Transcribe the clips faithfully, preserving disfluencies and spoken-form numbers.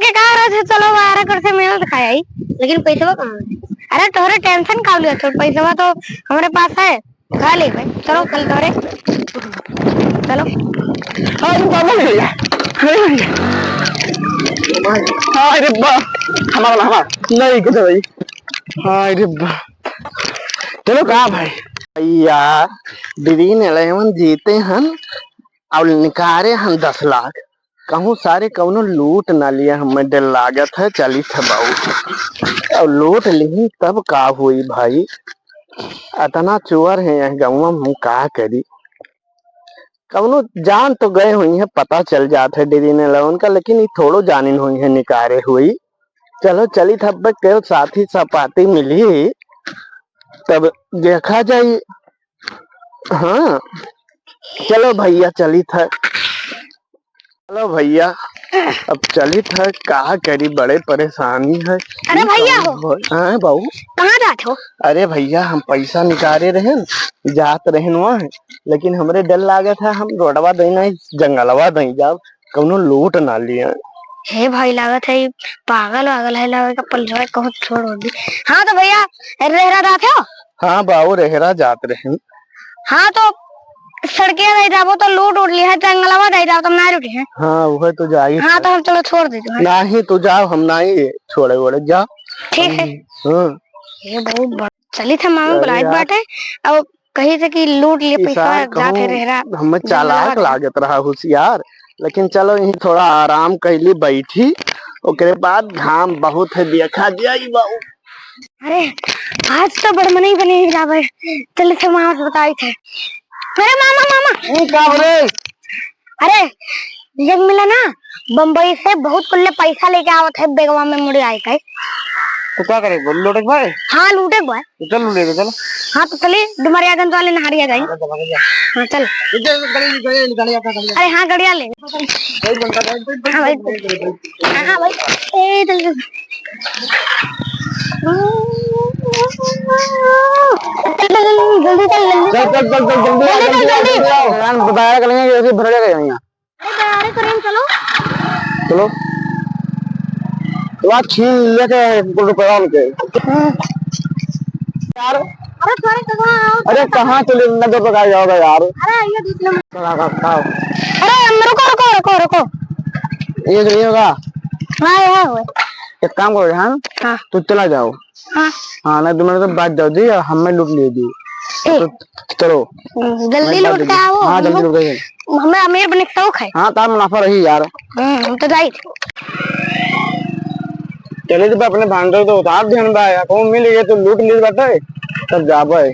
के कहा रहे थे, चलो बारह कर से मेल दिखाया ही, लेकिन पैसवा कहाँ है? अरे तोहरे tension का लिया, तो पैसवा तो हमरे पास है, खा ले भाई, चलो कल तोरे, चलो। अरे बाबा भैया, अरे भैया, अरे बा, हमारा, हमारा, नहीं कुछ भाई, अरे बा, चलो का भाई? भैया, Dream Eleven जीते हन और निकारे हन दस लाख। कहूँ सारे कौनो लूट ना लिया, हमें डर लागत है, चलित है बाबू। और लूट लिही तब का हुई भाई, अतना चोर है यह गाँव में, हम का करी? कौनो जान तो गए हुई है, पता चल जात है Dream Eleven का, लेकिन ये थोड़ो जानिन हुई है निकारे हुई। चलो चलित है, अब केहू साथी सपाती मिली तब देखा जाई। हाँ, चलो भैया चलित है। चलो भैया, अब चलित है, का करी, बड़े परेशानी है। अरे ई भैया कौन हो। भ-, हाँ बाबू। कहाँ जात हो? अरे भैया, हम पैसा निकारे रहेन, जात रहेन वहाँ, लेकिन हमरे डर लागत है, हम रोडवा दई ना, जंगलवा दई जाब, कौनो लूट ना लिया। हे भाई, लागत है ई पागल वागल है, लागत है पलझड़ कहूँ छोड़ हो दी। हाँ तो भैया, रेहरा जात हो? हाँ बाबू, रेहरा जात रहेन। हाँ तो सड़किया दे जाबो तो लूट उठ लिहे, जंगलवा दे जाबो तो ना लूटी है। हाँ, वह तो जाई हाँ, है। तो हम चलो छोड़ दे तू, है। नाही, तू जाओ, हम नाही छोड़े वोड़े, जाओ। ठीक है। हाँ। ये बहुत बड़-, चलित है मामा अरे बुलाइत यार। बाटे, अब कही थे कि लूट लिए ई पैसा, सार जात है कहूँ रेहरा, हमें जंगलवा चालाक दे। लागत रहा होशियार, लेकिन चलो यहीं थोड़ा आराम कैली बैठी, ओकरे बाद घाम बहुत है, देखा जाई बाबू। अरे, आज तो बड़ मनई बने ही जावे। चल से मामा से बताई थे। अरे मामा, मामा। ए, का हो रे? अरे, जब मिला ना, बम्बई से बहुत कुल्ले पैसा लेके आवत है, बेगवा में मुड़े आए के। तो का करे, बोल लूटे के भाई? हाँ, लूटे के भाई। तो चल लूटे के, चल। हाँ, तो चलिए, डुमरियागंज वाले नहरिया जाई। हाँ, चल, चल, चल। हाँ, चल। इधर, इधर, इधर, इधर, इधर। अरे हाँ, गड़िया ले। हाँ भाई। हाँ, हाँ भाई। ए, चल, चल। चल, चल, चल, जल्दी चल, जल्दी चल। चल, चल, चल, चल, जल्दी आ, जल्दी आ, जल्दी आ, जल्दी आ। जल्दी आ। यार, बताया करेंगे कि ऐसे भर जाएगा यहाँ। अरे, तैयारी करें, चलो। चलो। तो आज छीन लेके एक रुपया उनके। यार। अरे, थोड़े तो वहाँ आओ। अरे, कहाँ चले? इतना दूर तक आ जाओगा यार। अरे, ये दूसरे में। चला, खाओ, खाओ। अरे, हम रुको, रुको, रुको, रुको। ये जो ये होगा। हाँ, ये है वो। एक काम करो, हाँ? हाँ। तू चला जाओ। हाँ। हाँ, नहीं, तुम लोग तो बात जाओ जी, हमें लूट लिए जी। ए। तो चलो। हम्म, जल्दी मैं बात लूट के आओ। हाँ, जल्दी हम लूट के आओ। हमें अमीर बनने का शौक है। हाँ, तार मुनाफा रही यार। हम्म, हम तो जाई थे। चले तो अपने भांडे तो उतार दिहन बा यार, कहूँ मिल गए तो लूट ली बाटे, तब जाबे।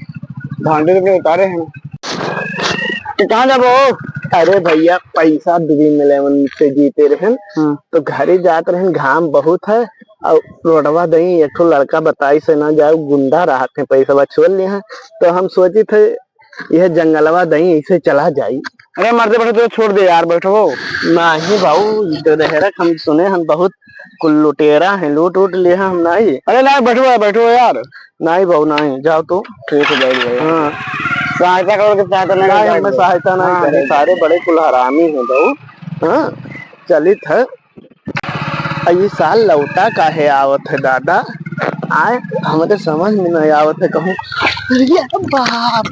भांडे तो अपने उतारे हैं। तो कहाँ जाबो? अरे भैया, पैसा Dream Eleven से जीते रहन, हाँ। तो घरे जात रहन, घाम बहुत है, और रोडवा दई एक ठो लड़का बताई से ना जाओ, गुंडा रहत है, पैसा छोड़ लिए हैं, तो हम सोचित है यह जंगलवा दई ऐसे चला जाई। अरे मर्दे, बैठो तो छोड़ दे यार, बैठो। नहीं बाबू, ई तो रहरक हम सुने हन बहुत कुल लुटेरा हैं, लूट उट लिए हैं हम नहीं। अरे नहीं, बैठो, बैठो यार। नहीं बाबू, नहीं, जाओ तू। ठीक है, बैठ गए। हाँ। सहायता करो कि सहायता नहीं नहीं, करो, हमें बैठ सहायता नहीं हाँ, करे, बैठ सारे गए। बड़े कुल हरामी हैं बाबू। हाँ, चलित है। आ, ई साल लौटा काहे आवत है दादा? आए, हमरे समझ में नहीं आवत है कहूँ। अरे बाप!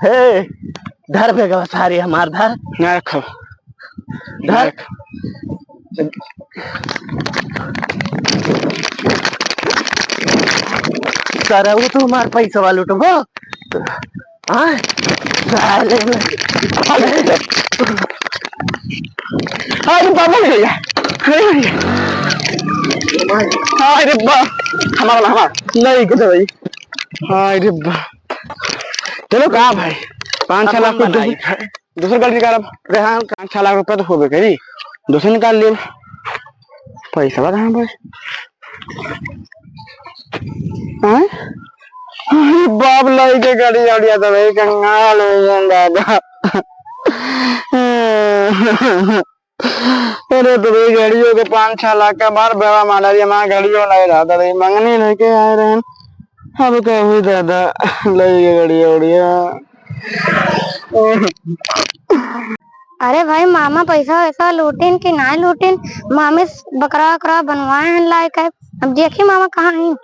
हे, धर बेगवा सारे हमार धर। ना रखो। धर। सरऊ तो हमार पैसवा लूटबो। हाँ? साले में। अरे बाबा रे भैया। अरे भैया। अरे बा। हमारा वाला, हमारा। नहीं, कुछ भाई। अरे बा। चलो का भाई? पाँच छह लाख अपन कुछ बनाई। दूसर गाड़ी निकालब। अरे हाँ, पाँच छह लाख रुपया तो होबे करी, दूसर निकाल लेब। पैसा कहाँ भाई? हाँ? अरे बाप, लइके गाड़ी आड़िया तो भाई कंगाल हो गया दादा। अरे तो भाई, गड़ियो के पाँच छह लाख का बार बेवा मार डारी, हमार गड़ियो नहीं रहत रही, मंगनी लेके आए रहन। अब का हुई दादा, लई गए गड़िया उड़िया। अरे भाई, मामा पैसा वैसा लूटिन कि नाहीं लूटिन? मामी स-, बकरा वकरा बनवाए हैं लाए के। अब देखी मामा कहाँ हैं।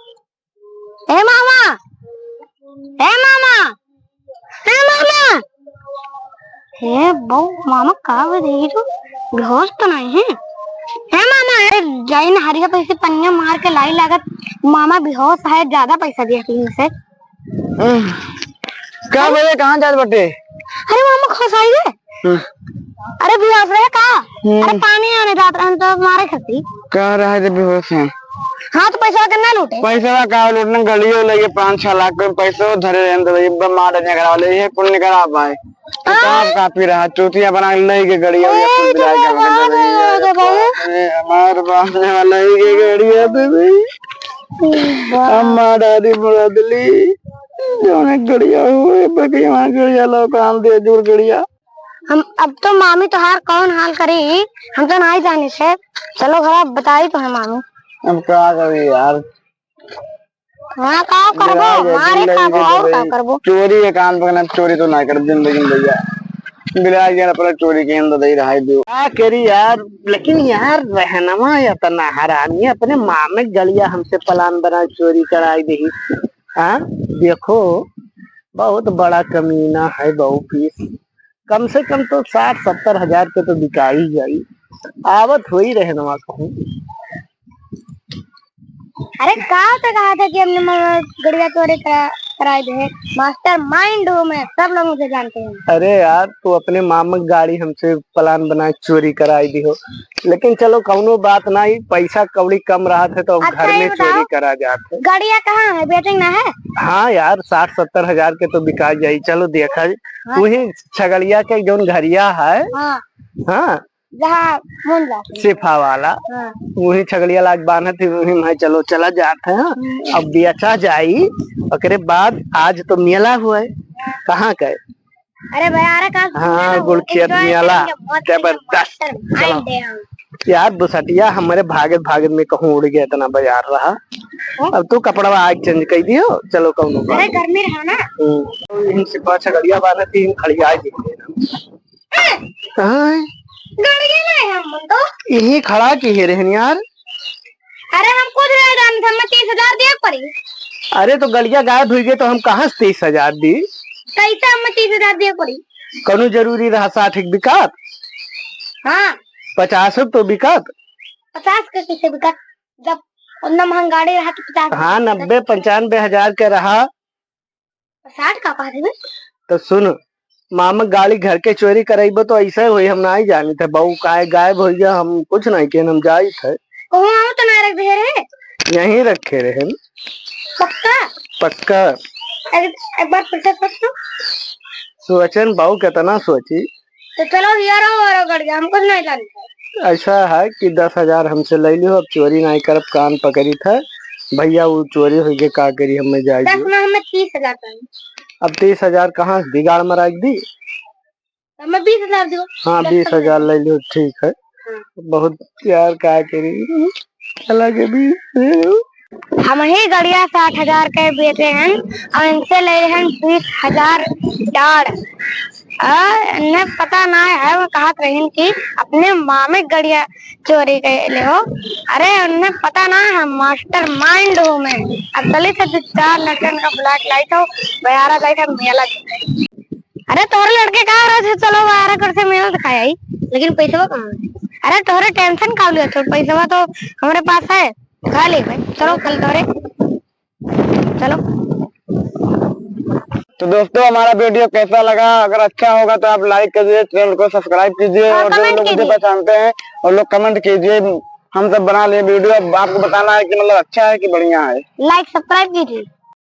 ए मामा, ए मामा, ए मामा। हे बहू, मामा का हो रही तू? बेहोश तो नहीं है? ए मामा, ए, जाई ना हरिया पैसे पनिया मार के लाई लागत। मामा बेहोश है, ज्यादा पैसा दिया तीन से। का भैया, कहाँ जात बाटे? अरे मामा, खुश आई रे। हम्म। अरे बेहोश रहे का? हम्म। अरे पानी आने जात रहन तो मारे खसी। कहाँ रहा रे बेहोश है? हाँ तो पैसा के ना लूटे। पैसा का लूटना, गड़ियो लगे पाँच छह लाख के पैसा धरे रहन तो भाई, मार निकरा ले, ये कुल निकरा पाए। किताब कॉपी रहा, चूतिया बना के ले के गड़िया, ए, कुल बिला के बाबा, बाबा। अरे हमार बाप ने वाला ही के गड़िया दे भाई। बाप। अम्मा दादी मुड़ा दिली, जौन एक गड़िया हुए, बाकी हमार गड़िया लो काम दे, जोर गड़िया। हम, अब तो मामी तोहार कौन हाल करी, हम तो नाहीं जानी से। चलो घर बताई तो है मामी। अब का करी यार। हाँ, का करबो? बिलाय गया, मारे जिंदगी खाबो, के और का दई। करबो? चोरी के काम पकड़ना, चोरी तो ना कर जिंदगी में भैया। बिलाय गया, अपना चोरी के अंदर दे रहा है दो। का करी यार, लेकिन यार रहनमा इतना हरामी, अपने मामे गड़िया हमसे plan बना चोरी कराई दही। हाँ, देखो, बहुत बड़ा कमीना है बहू पीस। कम से कम तो साठ सत्तर हजार के तो बिका ही जाई। आवत होई रहनवा कहूँ। अरे का तो कहा था कि हमने म-, गड़िया चोरी करा, कराई दे। Mastermind हूँ मैं, सब लोग मुझे जानते हैं। अरे यार, तू अपने मामा की गाड़ी हमसे plan बनाए चोरी कराई दी हो, लेकिन चलो कौनो बात नहीं, पैसा कौड़ी कम रहत है तो अच्छा, घर ये में बताओ, चोरी करा जात है। गड़िया कहाँ है, बेचेंगे ना है? हाँ यार, साठ सत्तर हजार के तो बिका जाई, चलो देखा। हाँ। वही छगड़िया के जौन घरिया है, हाँ। हाँ। जहाँ मन जाते हैं। सिफा वाला। हाँ। वही छगड़िया लाग बांधत ही, वही में चलो चला जात है। हाँ। हम्म। अब बेचा जाई, ओकरे बाद आज तो मेला हुआ है। हाँ। कहाँ का है? अरे भैया, अरे का हाँ, मेला हुआ? गुड़खेत enjoy मेला। करेंगे, मौज करेंगे, जबरदस्त। Mastermind चलो। है हम। यार, बुसटिया हमरे भागत भागत में कहूँ उड़ गया, इतना बाजार रहा। हाँ? अब तू कपड़वा आज change कर दियो, चलो कौनो बात अरे, नहीं। गर्मी रहा ना। हम्म। इनसे पाँच छगड़िया बांधत ही, खड़िया जी। हाँ। गड़िया ना है हम तो। यही खड़ा की है रहन यार। अरे हम खुद रह जान, हमें तीस हजार दिए पड़ी। अरे तो गड़िया गायब हुई गई तो हम कहाँ से तीस हजार दी? कैसे हमें तीस हजार दिए पड़ी? कौनो जरूरी रहा साठ एक बिकात? हाँ। पचास तो बिकात? पचास के कैसे बिकात? जब उतना महंगा गाड़ी रहा तो पचास हाँ, नब्बे पंचानबे हजार के रहा। साठ का कहा थे बे? तो सुन, मामा गाड़ी घर के चोरी करइबो तो ऐसे होई, हम नाहीं जानी थे। बहू काहे गायब हो गया, हम कुछ नाहीं केन, हम जाई थे। कहूँ आओ तो ना रख दे रहे। यहीं रखे रहे। पक्का? पक्का। एक, एक बार फिर से सोच लो। सोचन बहू कितना सोची। तो चलो, हियारो वारो गड़ गया, हम कुछ नहीं जानते। ऐसा है कि दस हजार हमसे ले लियो, अब चोरी नहीं करब, कान पकड़ी था। भैया, वो चोरी होई के का करी, हमें जाए दस दियो। में हमें तीस हजार चाहिए। अब तीस हजार कहाँ से दी, गाड़ में रख दी? तो हमें बीस हजार दियो। हाँ, दस बीस हजार ले लियो, ठीक है। हाँ। बहुत यार, का करी, चला के बीस दे दो। हम ही गड़िया साठ हजार के बेचे हैं और इनसे ले रहे हैं बीस हजार डाड़। आ, इन्हें पता ना है, वो कहत रहीन कि अपने मामे गड़िया चोरी के ले हो। अरे, उन्हें पता ना है, mastermind हूँ मैं। अब चली से दो चार लड़कन का बुला के लाई था, बयारा लाई था, मेला देखे। अरे, तोहरे लड़के का रहे थे, चलो बयारा कर से मेला दिखाया ही। लेकिन पैसवा कहाँ है? अरे, तोहरे tension का लिया, तो पैसवा तो हमरे पास है। खा ले भाई, चलो कल तोरे, चलो। तो दोस्तों, हमारा video कैसा लगा? अगर अच्छा होगा तो आप like कीजिए, channel को subscribe कीजिए हाँ, और जो comment लोग मुझे कीजिए। पहचानते हैं, वो लोग comment कीजिए। हम सब बना लिए video, अब आपको बताना है कि मतलब अच्छा है कि बढ़िया है। Like subscribe कीजिए।